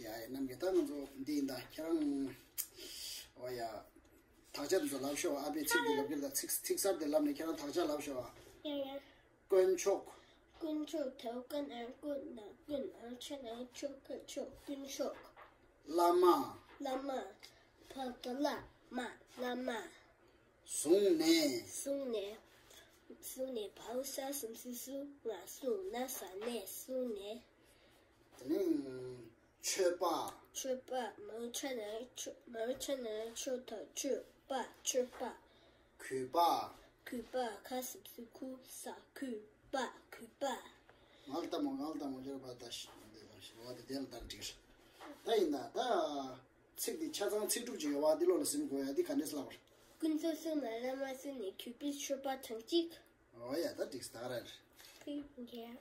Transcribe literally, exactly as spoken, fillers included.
ཡ་ཡ། ནམ་གྱི་ད་ང་ཚོ་འདི་ཡིན་ད་ཁྱེད་རང་། འོ་ཡ། དག་ཆ་འདི་ཚོ་ལབ་ཤོག་ཨ་ཕས་ཚིག་འདི་ལབ་ཀྱི་ལ་ཚིག་ཚིག་གསར་འདི་ལབ་ནས་ཁྱེད་རང་དག་ཆ་ལབ་ཤོག་ཡ་ཡ། དཀོན་མཆོག་དཀོན་མཆོག་དེའུ་ཀ་ན་དཀོན་ན་དཀོན་ཨ་ཆ་ན་ཆོ་ག་ཆོག་དཀོན་མཆོག་བླ་མ། བླ་མ། བ་ག་བླ་མ། བླ་མ། བཟུང་ནས། བཟུང་ནས། བཟུང་ནས་བའོ་ས་གསུམ་སུ་སུ་ང་བཟུང་ན་ས་ནས་བཟུང་ནས། དེ་ནས་མཆོད་པ། མཆོད་པ་མའོ་ཆ་ན་ཆོ་མའོ་ཆ་ན་ཆོ་ད་མཆོད་པ་མཆོད་པ། གུས་པ། གུས་པ་ག་གསུམ་སུ་གུ་ས་གུས་པ་གུས་པ། ང་ལ་ལྟ་མོ་ང་ལ་ལྟ་མོ་ཡོད་པ་ད་ཞི་བ་དེ་དེ་ལ་ལྟར་འགྲིག་ད་ཡིན་ད་ད། ཚིག་འདི་ཆ་ཚང་ཚིག་གྲུབ་ཅིག་ཡོད་པ་འདི་ལོ་ལ་ཟིན་དགོས་ཡ་འདི་ག་འདྲས་ལབ་པར། ཀུན་རྫོབ་གསུམ་ལ་བླ་མ་གསུམ་ནས་གུས་པས་མཆོད་པ་གྲངས་གཅིག་འོ་ཡ་ད་འགྲིག་ད་ག་རེ་རེད། ཕི་ཡ།